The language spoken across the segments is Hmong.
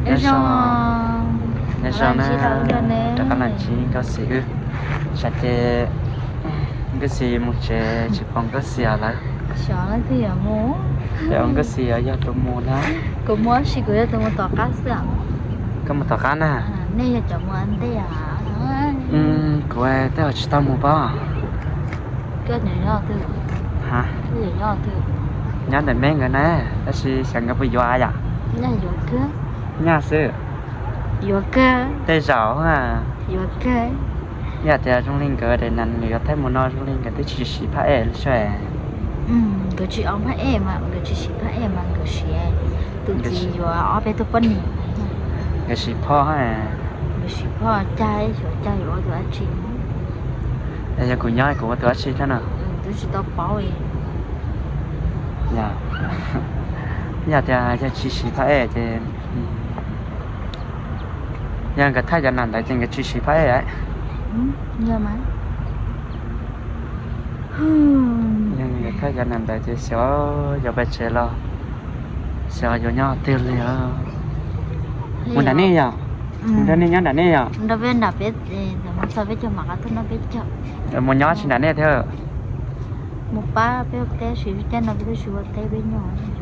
Nyob zoo, nyob zoo na, rov qab los ntsib Nkauj Xis wb. Tsam ces Nkauj Xis mus tsev tsis pom Nkauj Xis lawm. Xyov leej twg yuav mus. Ces Nkauj Xis yuav yog tus mus na. Kuv mus tab sis kuv yog tus mus tom qab xwb. Koj mus tom qab na? Nej yog cov mus ua ntej. Kuv tej zaum tsis tau mus pob. Koj nyob twg? Nyob ntawm Meb nkawd na, tab sis xyov nkawd puas yuav yom. Nyaj xwb. Yuav kawg. Tej zaum. Yuav kawg. Yog tias zoo li nkawd es nws yuav thaij mus no zoo li nkawd twb tsis siv phab ej li seb. Nkawd tsis ob phab ej mas, nkawd tsis siv phab ej mas nkawd siv tus txiv yuav ob peb tug poj niam. Nkawd siv phoj. Nkawd siv phoj cag, xyov cag yuav ua tus dab tsi. Yog kuv nyob kuv ua tus dab tsi thiab no? Twb tsis tau paub li. Yog tias yog tsis siv phab ej ces, yog nkawd thaij cov nam ntawd ces nkawd tsis siv phab ej. Yog nkawd thaij cov nam ntawd ces xyov yuav pais tsev los xyov yuav nyob twg li os. Mus nram nej yom? Mus nrog nej nyob nram nej yom? Mus nyob tsis nram nej thiab.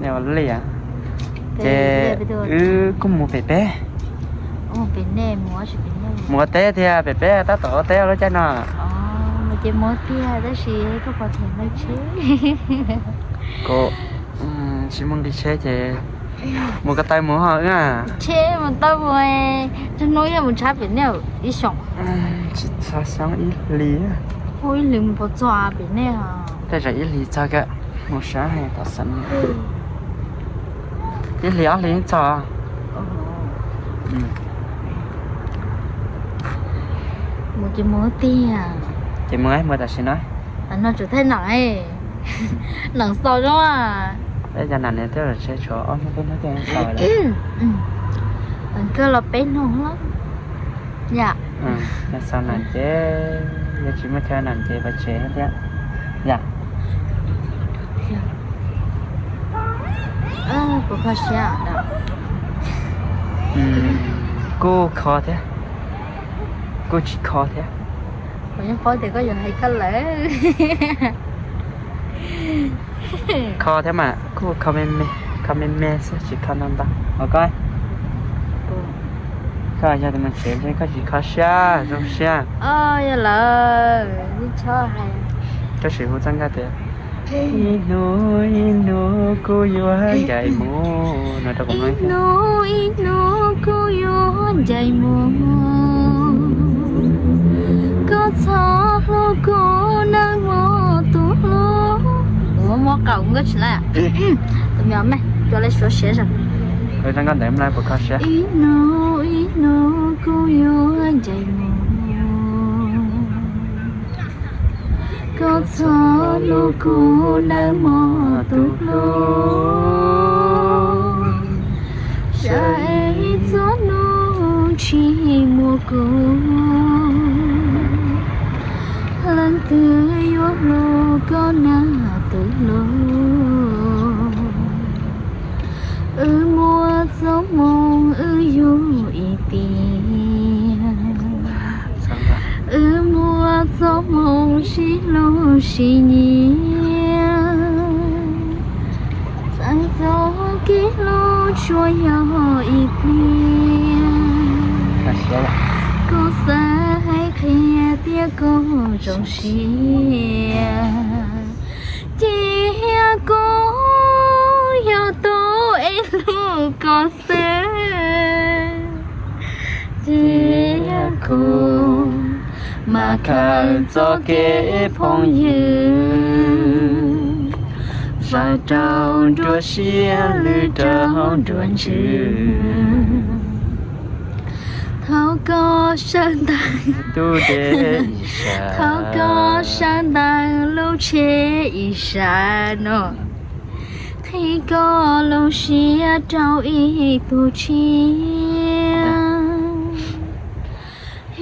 Nej ua li, ces wb kuj mus pem peb. Mus ua teb thiab pem peb tab tom ua teb lub caij no. Kuv tsis muaj nqi tsheb ces mus ko taw mus ho wb. Tsheb mus tau mus, hnub yog mus tshab pem nej ib xyoos. Tsis txog xyoo ib hlis. Ib hlis mus puas txog pem nej? Tej zaum ib hlis txog kawg, mus sab tom xeev. Ib hlis ob hlis txog. Mus ces mus tiag. Ces mus mus tam sim no. No tseem thaij nam, nam xaus zoo. Peb cov nam ne twb los tsev tshuav ob hnub peb hnub tej xaus lawm. Koj los peb hnub lawm. Yam. Yog xaus nam ces, yog tsis muaj chaw nam ces pais tsev thiab. Yam. Kuv kho siab. Kuj kho thiab, kuj tsis kho thiab. Kuv yeej paub tias koj yuav hais koj lawm. Kho thiab mas kuj kho me me, kho me me xwb tsis kho ntau ntau. Ua koj, koj yog tus mus tsev ntshe koj tsis kho siab zoo siab. Yog lawm, tab sis hu txoj nkauj tias ib hnub ib hnub kuj yuav ncaim mus no rau kuv. Ib hnub ib hnub kuj yuav ncaim mus, koj txhob hlub kuv nawb mog tus hlub. Ua muab qaum nkauj tsis lawm. Tus me me cua le suav siav zog. Ib hnub ib hnub kuj yuav ncaim mus, koj txhob hlub kuv nawb mog tus hlub. Saib txhua hnub tsis muaj kuv, leej twg yuav hlub koj na tus hlub. Wb muaj txoj hmoo wb yug ib tiam, wb muaj txoj hmoo sib hlub sib nyiam, txawm txoj kev hlub tsuas yog ib pliag. Koj xav hais qhia tias koj zoo siab, cia kuv yog tus es hlub koj xwb. Cia kuv mam khaws txoj kev phooj ywg, faus rau nruab siab lwj rau nruab ntsws. Thaum koj sawv ntawm, thaum koj sawv ntawm lub tsheb ib sab no, qhib koj lub siab rau ib tug tshiab.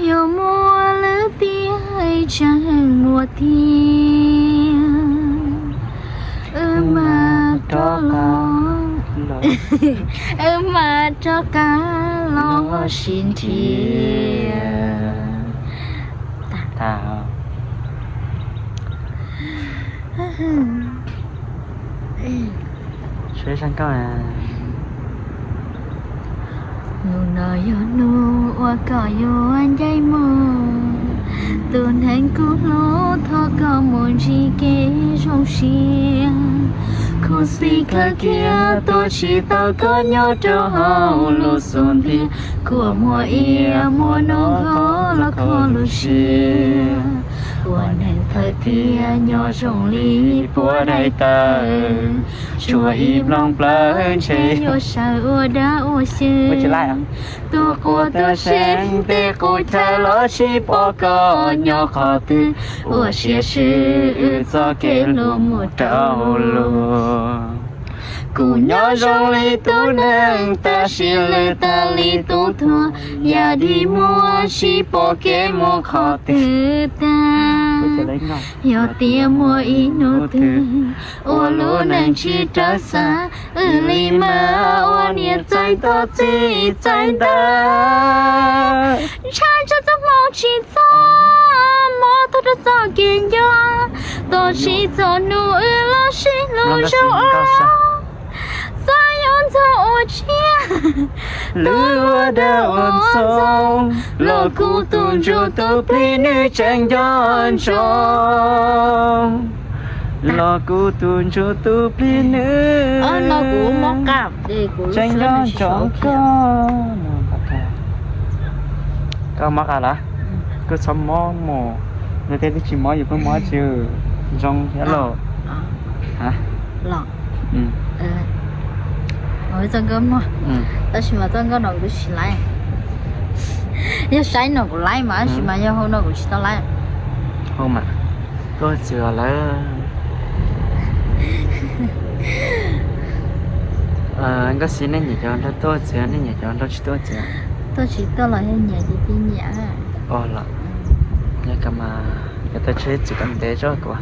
Yuav muaj lwm tiam tseem muaj tiag, wb mam rov qab, wb mam rov qab Sib nrhiav. Hnub no yog hnub uas koj yuav ncaim mus, tus neeg kuv hlub thov koj mus ntsib kev zoo siab. Khuv xim kawg kiag tuaj tsis tau koj nyob rau hauv lub xub ntiag, kua muag iab muag noj kho los kho lub siab. Ua neeg thawj thiab nyob zoo li puab daim tawv, tsuas ib nplooj plawv ntshe yuav sawv ua dab ua xyw. Tuaj quaj tuaj seev tej qub chaw los tsis pom koj nyob qhov twg, ua siab swb wb txoj kev hlub mus rau luag. Kuv nyob zoo li tus neeg tab sis lwj tag li tus thuam, yam dig muag tsis pom kev mus qhov twg tag. Yog tias muaj ib hnub twg uas lub neej tsis raws xav, wb li mas ua niam txais tau txiv txais ntawv. Ntshai tso txoj hmoo tsis txog, mob tuag rau txoj kev nco, tos tsis txog hnub wb los sib hlub zoo os. Xav yuav ntxog ua tsiaj, lwm ua dag ua ntxoov, los kuv tus ntsuj tus plig nws tseem nco ntsoov. Los kuv tus ntsuj tus plig nws tseem nco ntsoov koj. Koj mob qas lawm, kuj txhob mob mus, nws tej twb tsis mob yus kuj mob tsis zoo thiab lauj. Tab sis mas txoj nkauj no kuv tsis laib. Yog saib no kuv laib mas, tab sis mas yog hu no kuv tsis tau laib. Hu mas, tuaj txiv lawm. Nkauj Xis, nej nyiam cov nrog tuaj txiv, nej nyiam cov nrog tsis tuaj txiv? Tuaj tsis tuaj los yog nyiam ces cia nyiam. Os los, yog koj mas, koj tau tsheb txiv koj ntev tso kuv.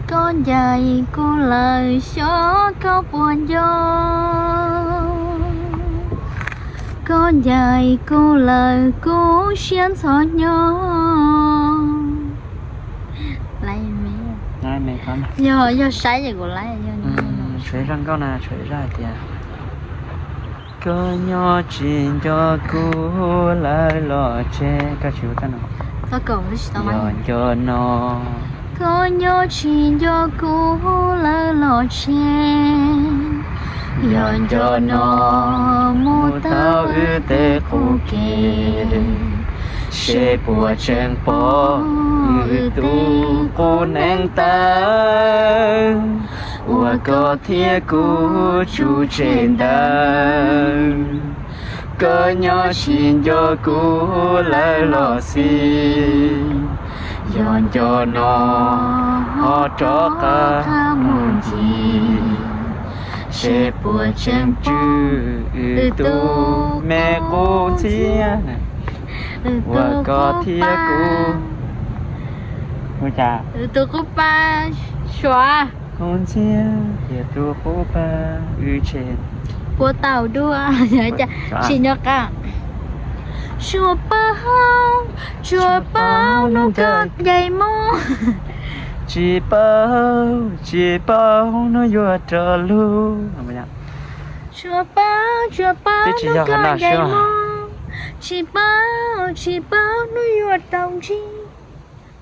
Koj ncaim kuv lawm xyov koj puas nco, koj ncaim kuv lawm kuv siab ntxhov hnyo. Yog, yog saib ces kuv laib. Tshuav zaj nkauj na, tshuav zaj hais tias, koj nyob tsis nco kuv lawm los tseg, koj tsis ua txoj no. Yog nco no, koj nyob tsis nco kuv lawm los tseg. Yog nco no, mus tau wb tej qub kev, seb puas tseem pom wb tus qub neev taw, uas koj thiab kuv tsum tseg ntawd. Koj nyob tsis nco kuv lawm los xij, yog nco no ho rov qab mus ncig, seb puas tseem tswj wb tus me qub ntxhiab, uas koj thiab kuv, wb tus qub pa Suav, qub ntxhiab thiab tus qub pa wb tseg. Puab tau dua, tsis nco qab. Tsuas paub, tsuas paub hnub koj ncaim mus, tsis paub, tsis paub hnub yuav rov lug. Tsuas paub, tsuas paub hnub koj ncaim mus, tsis paub, tsis paub hnub yuav tau ntsib.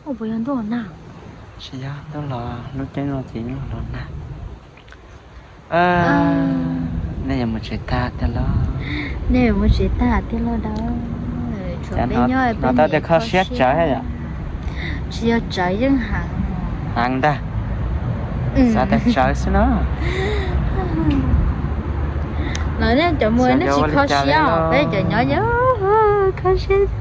Puas yog ntuj los nag? Tsis yog ntuj los, lub caij no ces ntuj los nag. Nej yuav mus tsev tag tiag lauj. Nej yuav mus tsev tag tiag lauj dawb. Hnov tau tias kho siab tsawv yom. Tsis yog tsawv yeej heev, heev ntag. Xav tias tsawv xwb no. Lawv nej cov mus nej tsis kho siab os, peb cov nyob yog kho siab.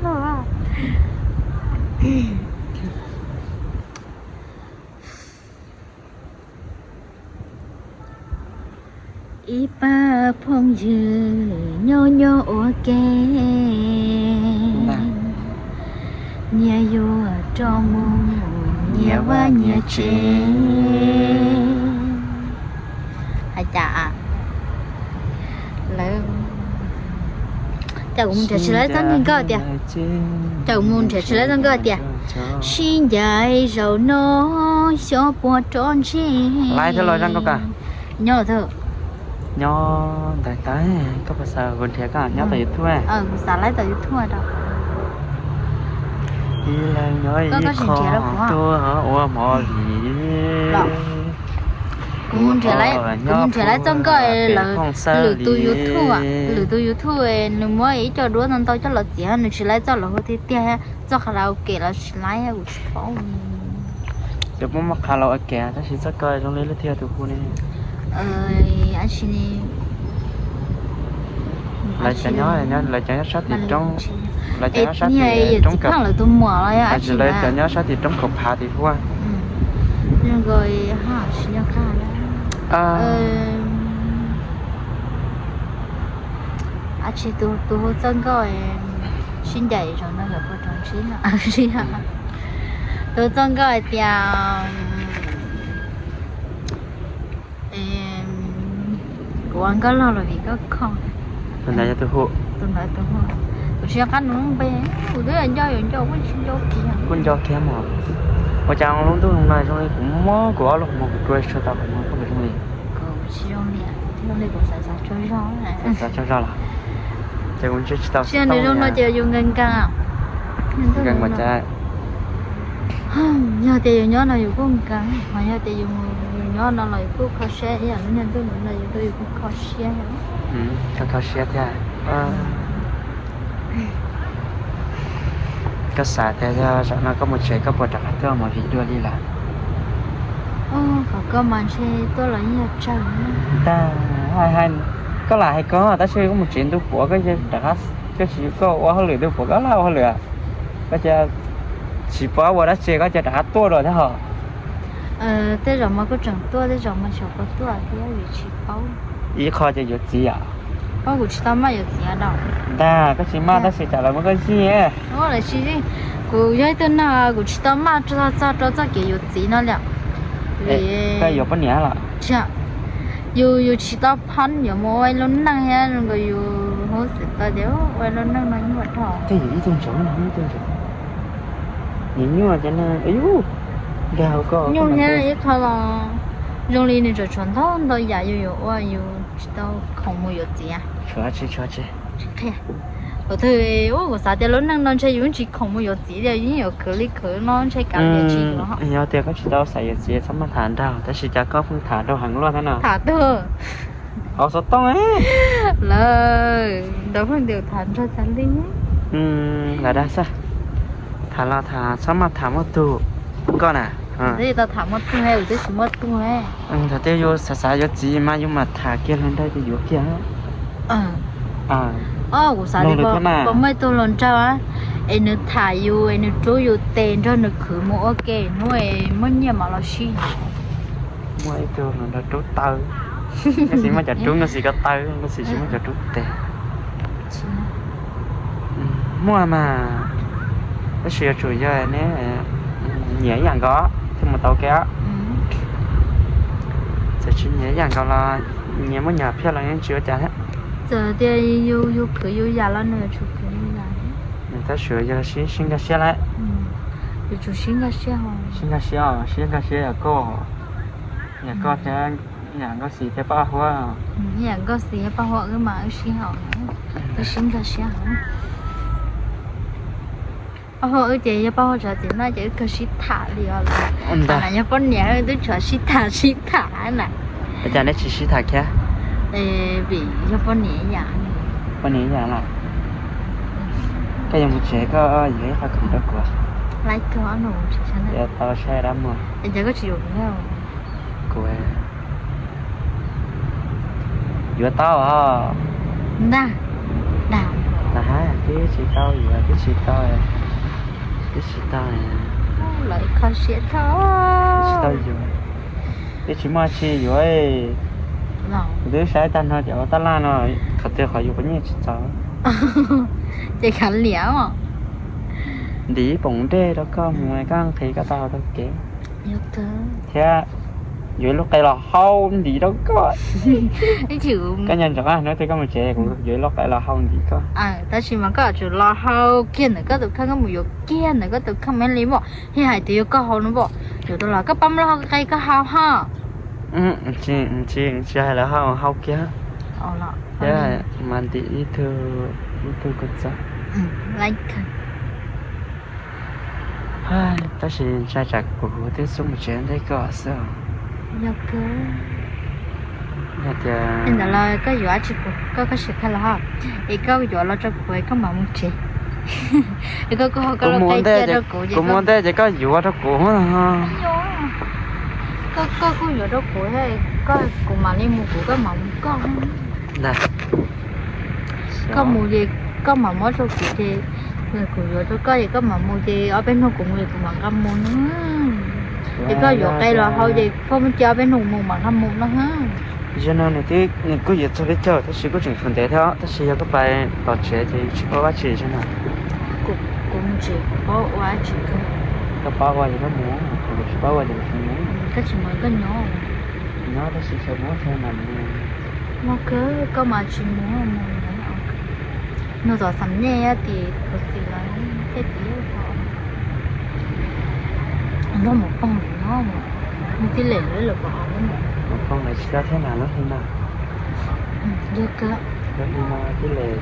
Ib pab phooj ywg nyob nyob ua ke, nyias yuav rov mus nyias vaj nyias tsev. Hais cas lawv Cas kuv mus nrhiav tsis tau txoj nkauj tias, cas kuv mus nrhiav tsis tau txoj nkauj tias, sib ncaim zaum no xyov puas rov ntsib. Laiv thiab los zoo nkauj kawg. Nyob los thawj. Nyob ntawd tag, koj puas xav kuv nrhiav koj nyob tom YouTube? Kuv xav laiv tom YouTube rau. Ib leeg nyob ib qho tuaj ua hmo li. Kuv mus nrhiav laiv txoj nkauj lawv lwm tus YouTube, lwm tus YouTube nws muab ib co duab ntau ntau coj los txiav, nws tsis laiv txoj lawv hu tiag tiag, txoj karaoke los tsis laiv, kuv tsis paub. Ces puab muab karaoke tab sis txoj ko zoo li leej twg yog tus hu ne? Lawv cov nyob, lawv cov nyob sab tim roob, lawv cov nyob sab tim roob kawg, lawv cov nyob sab tim roob kaum phav tim huab. Tus hu txoj nkauj sib ncaim zaum no yog puas rov ntsib no. Tus hu txoj nkauj hais tias, kuv ua nkauj log los vim koj kho. Tus ntawd yog tus hu. Tus ntawd tus hu. Kuv tsis nco qab nws lub npe, kuv twb nco yuav nco kuj tsis nco kiag. Kuj nco kiag mog. Ua cas lub ntuj no zoo li kuv muab kuv ob lub qhov muag kuv rua tsis tau qhov muag koj puas zoo li? Kuv tsis zoo li, zoo li kuv xav xav tsaug zog. Xav tsaug zog los? Ces kuv ntsib tsis tau. Tsis yog nws zoo no ces yus nkees nkees. Nkees mas cas? Yog tias yus nyob no yus kuj nkees, ho yog tias yus nyob no los yus kuj kho siab ib yam li niag ntuj no yus kuj kho siab. Koj kho siab thiab. Koj xav tias yog zaum no koj mus tsev koj puas rov qab tuaj mus vim dua li lawm? Qhov koj mas ntshe tuaj los yeej yog tsawg. Ntag, koj lam hais koj tab sis koj mus tsev ntu puav koj rov qab, koj tsis, koj ua hauj lwm ntu puav koj lam ua hauj lwm, koj cia tsis paub ua dab tsi koj cia rov qab tuaj dua thiab hos. Tej zaum mas kuj tseem tuaj, tej zaum mas xyov puas tuaj thiab vim tsis paub. Ib qho ces yuav txiv yom. Koj, kuv tsis tau maj yuav txiv dau. Ntag, koj tsis maj tab sis tsam lawv muab koj zij. Lawv tsis zij, kuv yog ib tug neeg kuv tsis tau maj txog txog rau txoj kev yuav txiv no li. Koj yuav poj niam los? Tsis, yus, yus tsis tau phab yuav mus ua ib lub neej thiab zoo nkaus yus hu xwm tau tias ua ib lub neej no nyuaj dhau. Tej yus ib tug ntsaum, ib tug ntsaum, nws nyuaj cov neeg, nkag hauv koj nyuaj thiab ib qho los zoo li nws tseem tshuav ntau ntau yam yus yuav ua yus tsis tau khoom mus yuav txiv. Tshuav tsis, tshuav tsis. Qhia, thaum twg kuv xav tias lub neej no ntshe yus yeej tsis khoom mus yuav txiv tiag, yus yeej yuav khwv li khwv no ntshe kav liam tsis yuav. Yog tias koj tsis tau xav yuav txiv txhob maj tham nraug, tab sis cas koj pheej tham nraug heev luaj thiab no. Tham tuag. Au xov tooj. Lawv nrog pheej ntiav tham nraug tas li. Lawv dag xwb. Tham los tham txhob maj tham muaj tug. Koj na, twb tau tham muaj tug, twb tsis muaj tug. Thaum twg yus xav xav yuav txiv mas yus mam tham kiag hluas nraug ces yuav kiag. Kuv xav tias puas muaj ib tug hluas nraug es nws tham yus es nws rub yus tes nrog nws khwv mus ua ke hnub es muaj nyiaj mam los sib. Muaj ib tug hluas nraug rub taw. Nkauj Xis muaj cov rub Nkauj Xis ko taw, Nkauj Xis tsis muaj cov rub tes. Muaj mas, tab sis yuav tsum yog neb nyiam ib yam nkaus thiaj mus tau ke. Txawm tsis nyiam ib yam nkaus los nyias muaj nyias phiaj los yeej tsis ua cas thiab. Txawm tias yus, yus khwv yus yam los nws yuav tsum khwv nws yam. Tab sis yog sib, sib nkag siab lawm. Yuav tsum sib nkag siab. Sib nkag siab, sib nkag siab yog koj, yog koj thiab, yam Nkauj Xis thiab Paj Huab. Yam Nkauj Xis thiab Paj Huab wb mas wb sib haum, wb sib nkag siab. Paj Huab wb ces yog Paj Huab tsav txiv no ces wb kawg sib tham li os. Ntag, yog poj niam wb twb tshuav sib tham sib tham na. Ua cas neb tsis sib tham kiag? Vim yog poj niam ib yam. Poj niam ib yam los? Koj yuav mus tsev koj yuav ib qho khoom rau kuv. Yuav tau saib dab muag. Kuv yuav tau os. Ntag, dag. Twb tsis tau yuav, twb tsis tau, twb tsis tau. Lawv kho siab dhau. Twb tsis tau yuav, twb tsis muaj tsi yuav. Kuv twb saib tag nrho cov tab laj no, qhov twg qhov yus quav nyiaj tsis txaus. Ces kav liam. Ntim ib poom dej rau koj mus koj nqhis koj tau hauv taug kev thiab. yuav ib lub qe los hau ntim rau koj. Koj nco ntsoov, hnub twg koj mus tsev kuv yuav ib lub qe los hau ntim koj. Tab sis mas koj yuav tsum los hau kiag ntawm koj tus kheej, koj mus yuav kiag ntawm koj tus kheej me li mas thiaj hais tias yog koj hau no pom. Yuav tau los koj pab muab lub qe koj hau ho. Tsis hais lawv hau, hau kiag. Thiab mas ntim ib tug, ib tug koj txog. Tab sis ntshai tsam kuv twb xub mus tsev ntej koj xwb. Yog tias ntawd los koj yuav dab tsi kuv, koj, koj sim qhia los ho. Es koj yuav los rau kuv es koj mam mus tsev. Es koj, koj, koj mus ntej ces koj yuav rau kuv. Koj, koj kuj yuav rau kuv, koj, kuv mam li mus kuv, koj mam mus koj. Koj mus ces koj mam muab rau kuv ces kuv yuav rau koj ces koj mam mus ces ob peb hnub kuv mus es kuv mam nqa mus na. Ces koj yuav qe los hau ces koj mus ces ob peb hnub kuv mus mam nqa mus no. Zaum no nws kuj yuav txog peb caug tab sis kuj tseem tshuav ntev thiab tab sis yog koj pais tom tsev ces tsis paub dab tsi zaum no. Kuv tsis paub ua dab tsi. Koj paub ua ces koj mus, kuv tsis paub ua ces kuv tsis mus. Koj tsis mus koj nyob. Nyob tab sis xyov mus txog na. Mus kawg koj mas tsis mus mus. Nug tom xam nyej tim kuv txiv lawv tej tim nrog mus poob no, nws tib lem lawv los pom mus poob lawv tsis tau thiab na lub hli no. Yog kawg. Lub hli no tib lem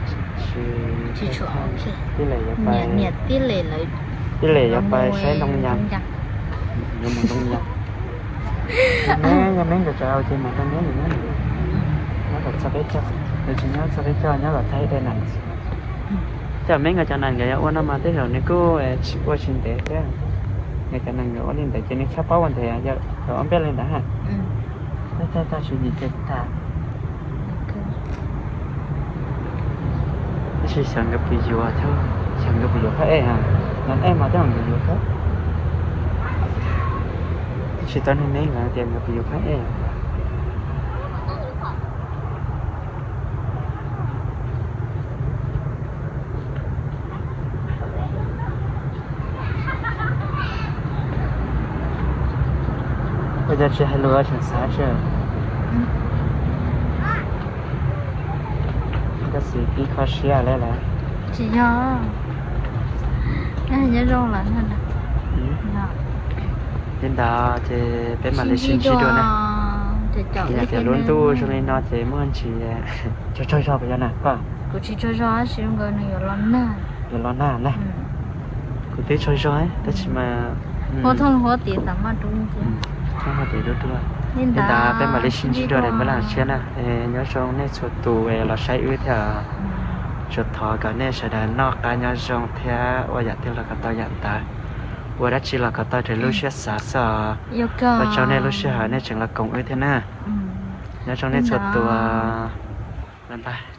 tsis, tib lem, niam tib lem lawv, tib lem yuav pais saib ntoo yas, yuav mus ntoo yas. Neb yog neb nkawd tseem hau ces mam rau neb mus nyob, nyob kom txog peb caug, yog tsis nyob txog peb caug nyob kom tag ib daim nees. Cov me nkawd cov nees nkawd yuav ua no mas tej zaum nws kuj tsis ua tsis ntev thiab. Nkawd cov nees nkawd ua li ntawd ces nws txhob paub ua ntev, yog ob npiaj li ntawd ha. Tag tag tag tsis nim ces tag. Tab sis xyov nkawd puas yuav thiab, xyov nkawd puas yuav phab ej, no ej mas tej zaum nkawd yuav thiab. Tsis tau neeg me nkawd tias nkawd puas yuav phab ej. Ua cas tsis hais lus tseem xav tsi? Koj txiv pib kho siab lawm lawm. Tsis yog, nyob zoo lawm. Li ntawd ces peb mam li sib ntsib dua na. Yog tias lub ntuj zoo li no ces muaj ntsis tsaug tsaug zog puas yog na koj? Kuv tsis tsaug zog tab sis nkawd nws yuav los nag. Yuav los nag na. Kuv twb tsaug zog tab sis mas huab tim dub dub. Li ntawd peb mam li sib ntsib dua daim npaj laj tshiab na. Nyob zoo nej txhua tus los saib wb thiab. Tsuas thov kom nej sawv daws noj qab nyob zoo thiab ua yam twg los kom tau yam ntawd, ua dab tsi los kom tau raws lub siab xav xwb os. Ua tsaug nej lub sij hawm nej tseem los koom wb thiab na. Nyob zoo nej txhua tus. Bye bye.